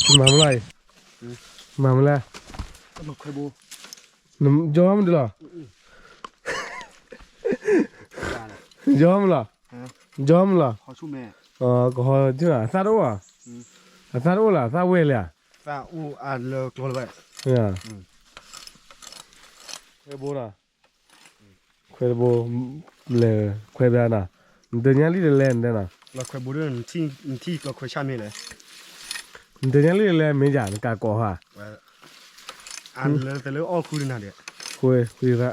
မၤမလီၤအံၤ, မၤမလီၤ, ယီမဒုလီၤ, ယီမလီၤ, ယီမလီၤ, ကဟီ, အသၣ်တအိၣ်, အသၣ်တအိၣ်လၢ အသၣ်ဝဲၢ်လၢ, ခွဲဘိနီၤ, ခွဲတဘိ, လဲၤခွဲဘၣ်နီၤ, နတညါလံတလဲၣ်နတဲနီၤ, ခွဲဘိ, နထံၣ်လီၤခွဲဆၣ်မ့ၢ်လဲၣ်, နတညါလံတလဲၣ်မ့ၢ်ယၤ နကးကိးဟါ, အလၢသလၢအီၣ်ဃုတနၤဒီး, ဃု, ဃုသၣ် ဒ့ၣ်ဧါ,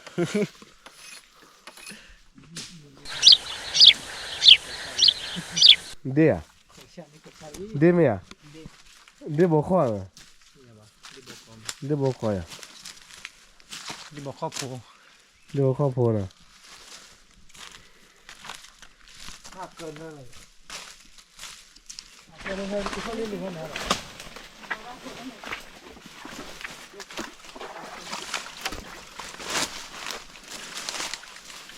ဒ့ၣ်မ့ၢ်ဧါ, ဒ့ၣ်ဘီခီ, ဒ့ၣ်ဘီခီယၤ, ဒ့ၣ်ဘီခီဖိ, ဒ့ၣ်ဘီခီ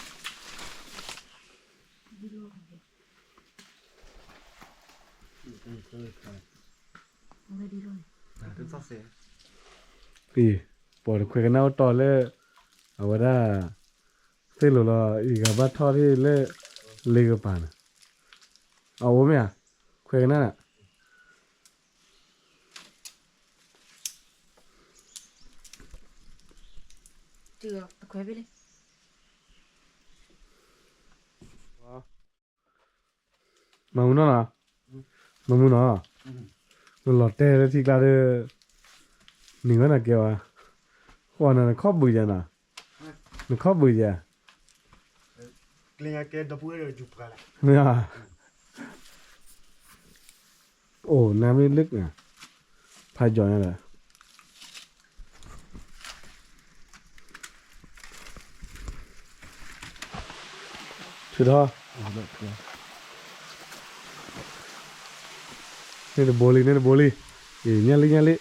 ဖိနီၤ. အံၤ, ပှၤတခွဲးကနၣ်အိၣ်တီၢ်လၢ အဝဲဒၣ် သ့ၣ်လိၤလီၤ ယကဘၣ်ထီၣ်ထံၣ်လၢ လ့ကပၤန့ၣ်, အအိၣ်မ့ၢ်ဧါ, ခွဲးကနၣ်န့ၣ် မၤမုာ်နီၢ်နီၤ, မၤမုာ်နီၤ, နလီၤတဲာ်လၢထံကျါဒီး နံၤဝဲနၤကဲဝဲ, ဃိနၤနခီၣ်ဘုးယၤနီၤ, နခီၣ်ဘုးယၤ, မ့ၢ်, အိၣ်နၤမ့ၢ်လၢ, ဖးယီၤန့ၣ်လီၤ. ထုးထီၣ်, န့ၣ်တဘိလံ န့ၣ်တဘိလံ, ညၣ်လံ ညၣ်လံ,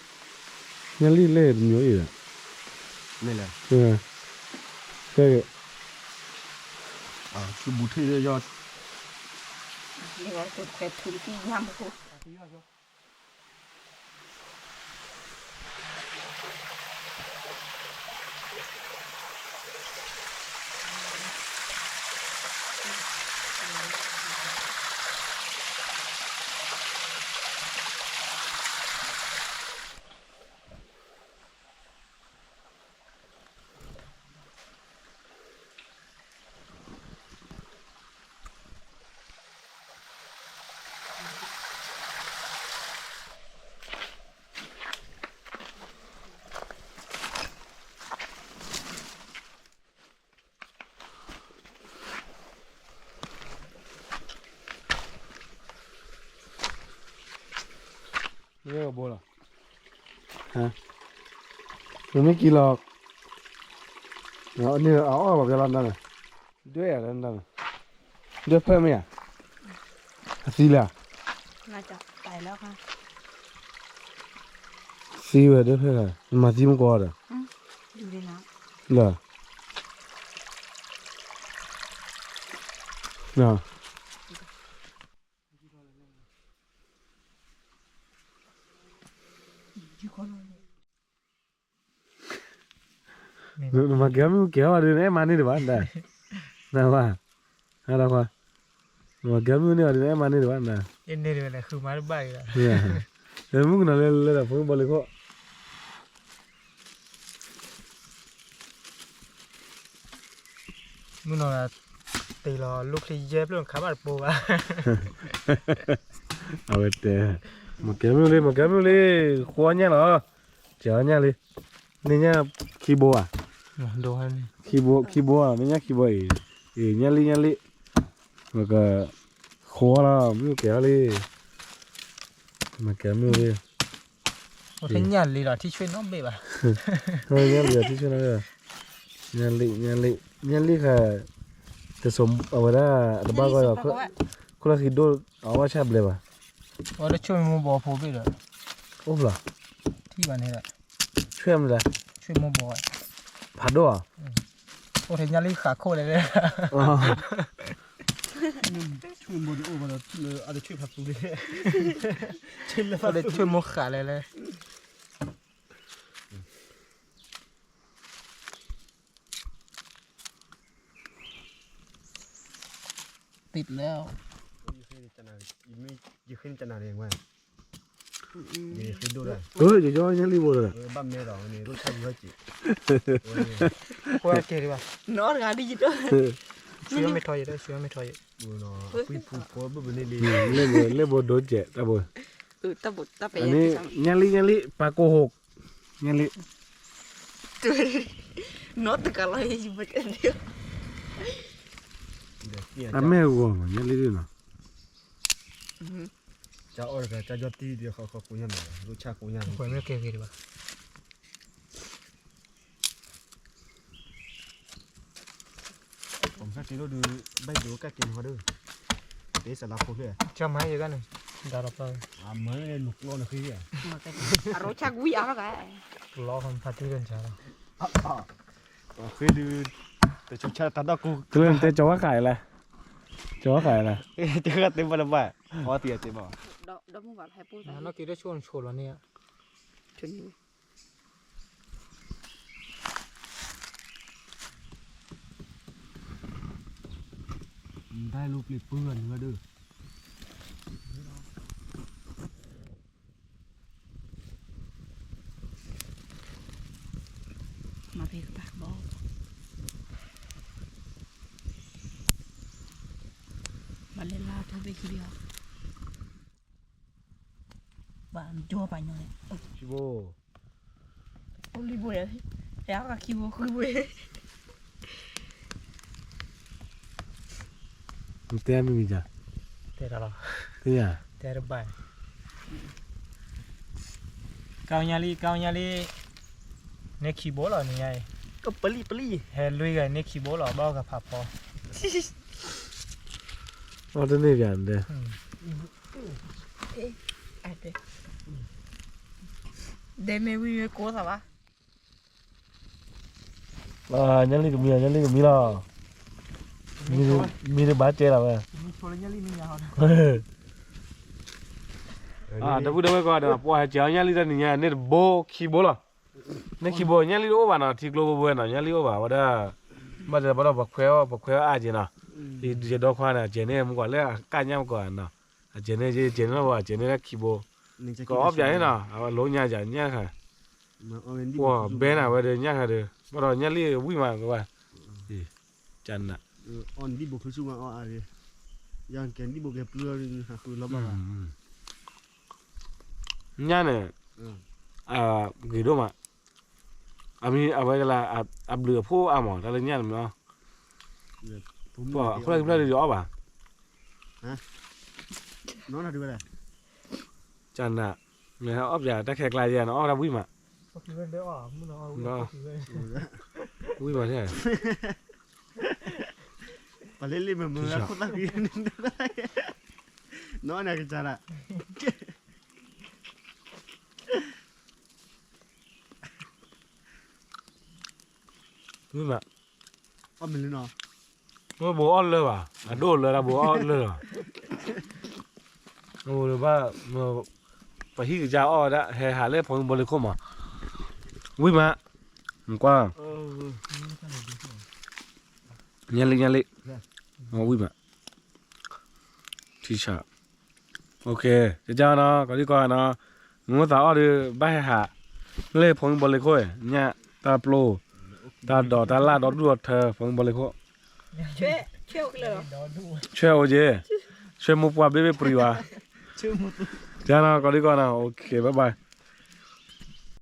ညၣ်လံလဲၣ်တမံၤအံၤဒီး, ကဲ, ကဲ, ထုးဘူးထံၣ်လၢယီၤ မ့ၢ်ကဘိလီၤ, မ့မ့ၢ်ကံလီၤ, န့ၣ်အအီၣ်ဘၣ်ဖဲလီၤနၤန့ၣ်, ဒွဲၣ်ယၤလၢနၤန့ၣ်, ဒွဲၣ်ဖၢၣ်မ့ၢ်ဧါ, အသံလၢ, သံဝဲဒွဲၣ်ဖၢၣ်လၢ, နမၤသံမ့ၢ်ကီးဒီး, လၢ, နမၤကဲမုၢ်ကဲဘၣ်ဒီး နအဲၣ်မၤန့ၢ်တဘၣ်ဒၣ်, နဘၣ်, နမၤကဲမုၢ်န့ၢ်ဘၣ်ဒီး နအဲၣ်မၤန့ၢ်တဘၣ်နၤ, မုၢ်ကနီၤလၢလၢဒီး ဖိမုၣ်ဘီလ့ခိၣ် မုၢ်နီၤ, တ့ၢ်လီၤ လိၣ်ချ့ယဲၢ်ဖျၢၣ်ခးဘၣ်တပိဘၣ်, အဝဲတဲ, မၤကဲမုၢ်လံ မၤကဲမုၢ်လံ, ဃိညၣ်လီၤ, ကဲညၣ်လံ, န့ၢ်ညၣ်ခံဘိဧါ, ခံဘိ, ခံဘိဧါ, န့ၢ်ညၣ်ခံဘိအံၤ, အံၤ ညၣ်လံ ညၣ်လံ, မက, ဃိလီၤ မုၢ်ကဲလံ, မၤကဲမုၢ်လံ ညၣ်လံဒီးထံၣ်ဆွ့ၣ်နီတဘ့ၣ်ဘၣ်, ညၣ်လံဒီးထံၣ်ဆွ့ၣ်နီတဘ့ၣ်ဘၣ်, ညၣ်လံ ညၣ်လံ ညၣ်လံဃဲ, တစိၤအဝဲဒၣ် တဘၣ်ဂီၢ်ဒီး, ခိၣ်လၢခံဒိၣ်အဝဲဆၣ်ဘျဲဘၣ်, အဝဲဒၣ်ဆွ့ၣ်မံမိၢ်ဘီဖိဘ့ၣ်ဒီး, အိၣ်ဖျီ, ထံၣ်ဘၣ်န့ၣ်ဒီး, ဆွ့ၣ်မံမိၢ်ဘီ, ဖးဒိၣ်ဧါ, အိၣ်ထဲညၣ်လံဃးခိၣ်လဲၣ်, အိၣ်ဒီးအိၣ်ဘၣ်ဒီး အတဆွံၣ်ဖးသူလံ, အတဆွံၣ်မိၢ်ဃးလဲၣ်လဲၣ်. ติดแล้ว ယဃ့န့ၢ်တနၤန့ၣ်ဝဲ, ယဃ့ဒိၣ်ဒၣ်, ယကညီလံဘိဒီး, ဘၣ်မဲဒီးန့ၣ် ရိၣ်ဆၣ်ဝံၤဟဲက့ၤ, ကွၢ်ကဲဒံးဘၣ်, နီတဂၤဒ်ယတီ, ဆွံမ့ၢ်ထီယဲၢ်, ဆွံမ့ၢ်ထီယဲၢ်, ပူဖိဘၣ်ပန့ၣ်လံ, လ့ၣ်ဘိဒိကဲး, တၢ်ဘိ, တၢ်ဘိ, တၢ်ဘိ, ညၣ်လံ ညၣ်လံ ပာ်ကိၢ်ဟိး, ညၣ်လံ နီတဂၤလီၤ, ယမ့ၢ်တဲန့ၣ်, အမဲၢ်ဂီၤမး ညၣ်လံဒ်နီၤ, ကၠီအီၣ်တဂၤ ကၠီကၠီတံၢ်ဒီး ဃီဃီကိးညါန့ၣ် ရိၣ်ဆၣ်ကိးညါန့ၣ်, ပှၤမ့ၢ်ကဲဂ့ၤဒံးဘၣ်, ပှၤမ့ၢ်ကဲဒိၣ်ဒုး ဘၣ်ဒိကၣ်က့ၤန့ၣ်ဟီဒီး, တ့စလါဖိဖျဲၣ်, ကၠီမၤယဲၢ်ဂၤန့ၣ်, ဒါဒီးပျီ, အမၤန့ၣ်လူၤကျီန့ၣ်ဃ့, အရိၣ်ဆၣ်ကွံအါထီၣ်ဂၤ, လီၤဖးတံၢ်လၢနဆါလီၤ, ဃ့ဒုး, တဆူၣ်ဆါတၢ်ဒီၣ်ကိၢ်, တုၤလၢနတဲကၠီဝါဃာ်အံၤလဲၣ်, ကၠီဝါဃာ်အံၤလဲၣ်, တဂၤတဲဘၣ်လၢဘၣ်, အီသံးအတဲဘၣ်, နီၢ်က့ၤတၢ်ဆိၣ်နဆိၣ်လီၤန့ၣ်, နတၢ်လူပျံၤပှၢ်နုၤဒီး, မၤဖဲကပၤဘီ, မၤလဲၤလါထီၣ်ဖဲခံလီၤ, ဘၣ်ဒိပာ်ညီန့ၣ်, ခံဘိ, အိၣ်လံဘိ, ဟဲအီၣ်ခံဘိဃုဘိ, နတဲမ့ၢ်မံၤဒၣ်, တဲတၢ်လီၤ, တဲတဘၣ်, ကၢ်ညါလံ ကၢ်ညါလံ, န့ၢ်ခံဘိလီၤ နညါအံၤ, ကပလံပလံ, ဟဲလွံၢ်ဂၤန့ၢ်ခံဘိလီၤ ဘၣ်ဂၤဖးဖီ, အီၣ်တန့ၢ်ဘၣ်, ဒဲမ့ၢ်ဝံၤမ့ၢ်ကိးသးဘၣ် ညၣ်လံကမံလီၤ ညၣ်လံကမံလီၤ, မံတဘၣ်ကဲလီၤဝဲ, ဒီပုၢ်ဒီဝဲၢ်ကိးဂၤဒီး ပှၤဟဲကဲအီၣ်ညၣ်လံတၢ်နံၤညါ န့ၢ်တဘိခံဘိလီၤ, န့ၢ်ခံဘိ ညၣ်လံတအိၣ်ဘၣ်နီၤ ထံကျိဘိဘိနီၤ ညၣ်လံအိၣ်ဘၣ်ဝဲဒၣ်, ဘၣ်တဲဘၣ်ဒီးပှၤခွဲးအီၣ် ပှၤခွဲးအီၣ်အါက့ၤနီၤ, ယဒီခွါန့ၣ် အကဲန့ၢ်မူကွၢ်လၢအကၣ်ညၣ်မူကွၢ်နီၤ, အကဲန့ၢ် ကဲန့ၢ်လီၤ အကဲန့ၢ်လၢခံဘိ, ကအီၣ်ပၠးန့ၣ်နီၤ အဝဲလိညါယၤညၣ်ခါ, ပှၤဘဲနၤဝဲဒီးညၣ်ခါဒီး ဘၣ်ဒီးညၣ်လံဝံၣ်မးကဘၣ်, ကနး, ညၣ်န့ၣ်, ဂ့ၤဒိၣ်မး, အမံၤအဝဲကလၢ အဘျုးအဖှိၣ်အါမး တၢ်လၢညၣ်န့ၣ်မ့ၢ်, ပှၤအခိၣ်လၢကဖျၢၣ်ဒုးအီၣ်ဘၣ်, ကနး, အီၣ်ပၠးတၢ်ခဲကျါယဲ နအီၣ်တၢ်ဝံၣ်မး, ဝံၣ်မး, ပှၤလၢလံမ့ၢ်မ့ၢ် နီၢ်န့ၣ်ကစၢ်ဒၣ် ဝံၣ်မး, အီၣ်မ့ၢ်လံနီၤ, ဘိးအီၣ်လၢဘၣ် အဒိၣ်လၢတၢ်ဘိးအီၣ်လၢလီၤ, အိၣ်လၢဘၣ်, ပဟံၣ်ကစၢ်အီၣ်ဝဲဒၣ် ဟဲဟးလၢဖိဘိလ့ခိၣ်မး, ဝံၣ်မး, ကွၢ်, ညၣ်လံ ညၣ်လံ, ဝံၣ်မး, ထံဆး ကကနီၤ ကီဒံကီနီၤ, မ့ၢ်သးအီၣ်ဒီး ဘၣ်ဟဲဟး လၢဖိဘိလ့ခိၣ်, ညၣ်တၢ်ပျိ, တၢ်ဒိးတၢ်လၢ်ဒီဒူၣ်ဒီထၢ ဖိဘိလ့ခိၣ်, ဆွဲအိၣ်က့ၤ, ဆွဲမိၢ်ပှၢ်ဘ့ၣ်ဘ့ၣ်ပြံၤဘၣ်, ကကနီၤ ကီဒံကီနီၤ OK bye bye.